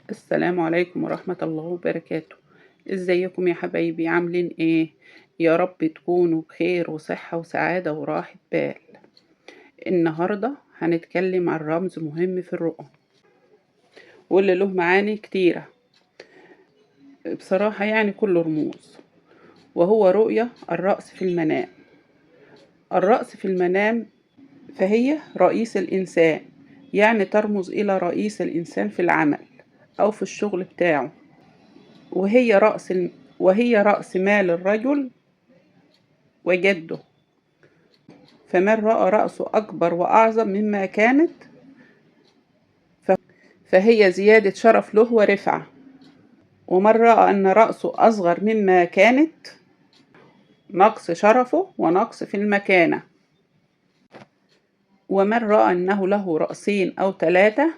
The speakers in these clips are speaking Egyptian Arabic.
السلام عليكم ورحمة الله وبركاته. ازيكم يا حبايبي؟ عاملين ايه؟ يا رب تكونوا بخير وصحة وسعادة وراحة بال. النهاردة هنتكلم عن رمز مهم في الرؤى واللي له معاني كتيرة بصراحة، يعني كله رموز، وهو رؤية الرأس في المنام. الرأس في المنام فهي رئيس الإنسان، يعني ترمز إلى رئيس الإنسان في العمل أو في الشغل بتاعه، وهي رأس مال الرجل وجده. فمن رأى رأسه أكبر وأعظم مما كانت فهي زيادة شرف له ورفعة، ومن رأى أن رأسه أصغر مما كانت نقص شرفه ونقص في المكانة. ومن رأى أنه له رأسين أو 3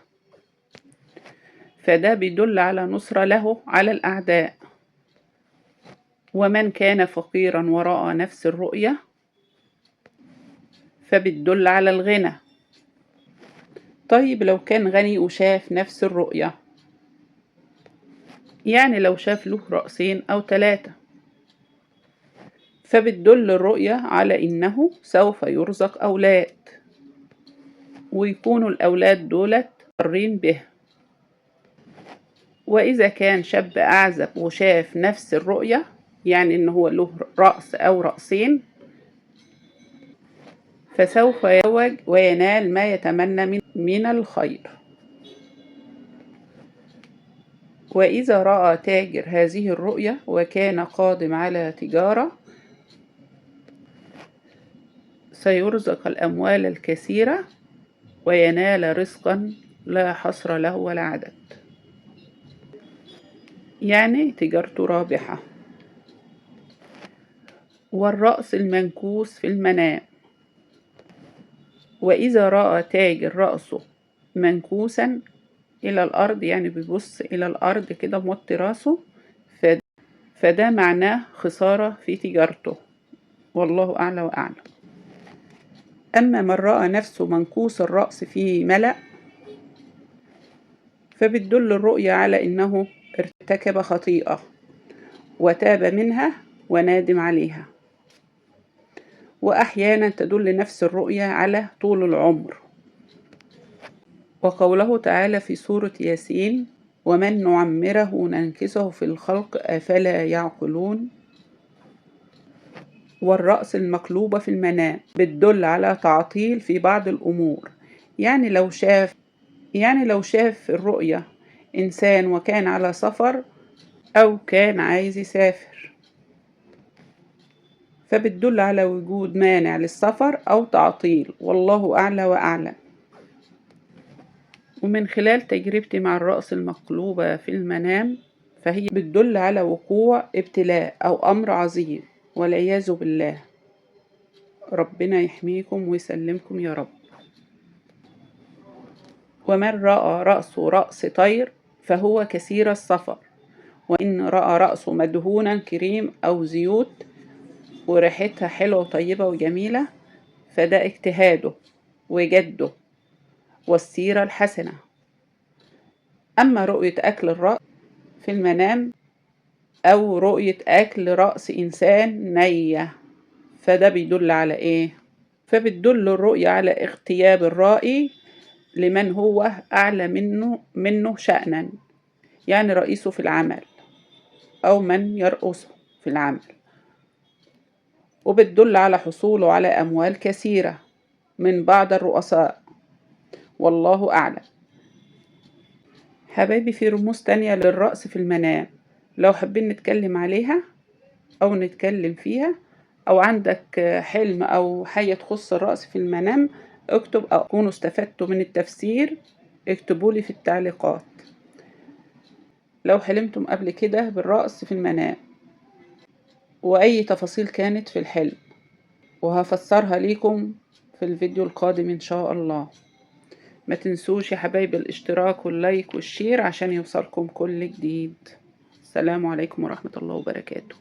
فده بيدل على نصرة له على الأعداء. ومن كان فقيرا ورأى نفس الرؤية فبتدل على الغنى. طيب لو كان غني وشاف نفس الرؤية، يعني لو شاف له رأسين أو 3 فبتدل الرؤية على إنه سوف يرزق أولاد، ويكونوا الأولاد دولت قرين به. وإذا كان شاب أعزب وشاف نفس الرؤية، يعني إن هو له رأس أو رأسين، فسوف يتزوج وينال ما يتمنى من الخير. وإذا رأى تاجر هذه الرؤية وكان قادم على تجارة سيرزق الأموال الكثيرة وينال رزقا لا حصر له ولا عدد، يعني تجارته رابحة. والرأس المنكوس في المنام، وإذا رأى تاجر رأسه منكوسا إلى الأرض، يعني بيبص إلى الأرض كده موطي رأسه، فده معناه خسارة في تجارته، والله أعلى وأعلم. أما من رأى نفسه منكوس الرأس في ملأ فبتدل الرؤية على إنه ارتكب خطيئة وتاب منها ونادم عليها. وأحيانا تدل نفس الرؤية على طول العمر. وقوله تعالى في سورة ياسين: ومن نعمره ننكسه في الخلق أفلا يعقلون. والرأس المقلوبة في المنام بتدل على تعطيل في بعض الأمور، يعني لو شاف الرؤية إنسان وكان على سفر أو كان عايز يسافر، فبتدل على وجود مانع للسفر أو تعطيل، والله أعلى وأعلم. ومن خلال تجربتي مع الرأس المقلوبة في المنام فهي بتدل على وقوع ابتلاء أو أمر عظيم والعياذ بالله. ربنا يحميكم ويسلمكم يا رب. ومن رأى رأسه رأس طير فهو كثير السفر، وإن رأى رأسه مدهونا كريم أو زيوت وريحتها حلوة وطيبة وجميلة فده اجتهاده وجده والسيرة الحسنة. أما رؤية أكل الرأس في المنام أو رؤية أكل رأس إنسان نية فده بيدل على إيه؟ فبتدل الرؤية على اغتياب الرائي لمن هو أعلى منه شأنا، يعني رئيسه في العمل أو من يرأسه في العمل، وبتدل على حصوله على أموال كثيرة من بعض الرؤساء، والله أعلم. حبايبي في رموز تانية للرأس في المنام لو حابين نتكلم عليها أو نتكلم فيها، أو عندك حلم أو حاجة تخص الرأس في المنام اكتب، أو كونوا استفدتوا من التفسير اكتبولي في التعليقات لو حلمتم قبل كده بالرأس في المنام وأي تفاصيل كانت في الحلم، وهفسرها ليكم في الفيديو القادم إن شاء الله. ما تنسوش يا حبايبي الاشتراك وال like وال share عشان يوصلكم كل جديد. السلام عليكم ورحمة الله وبركاته.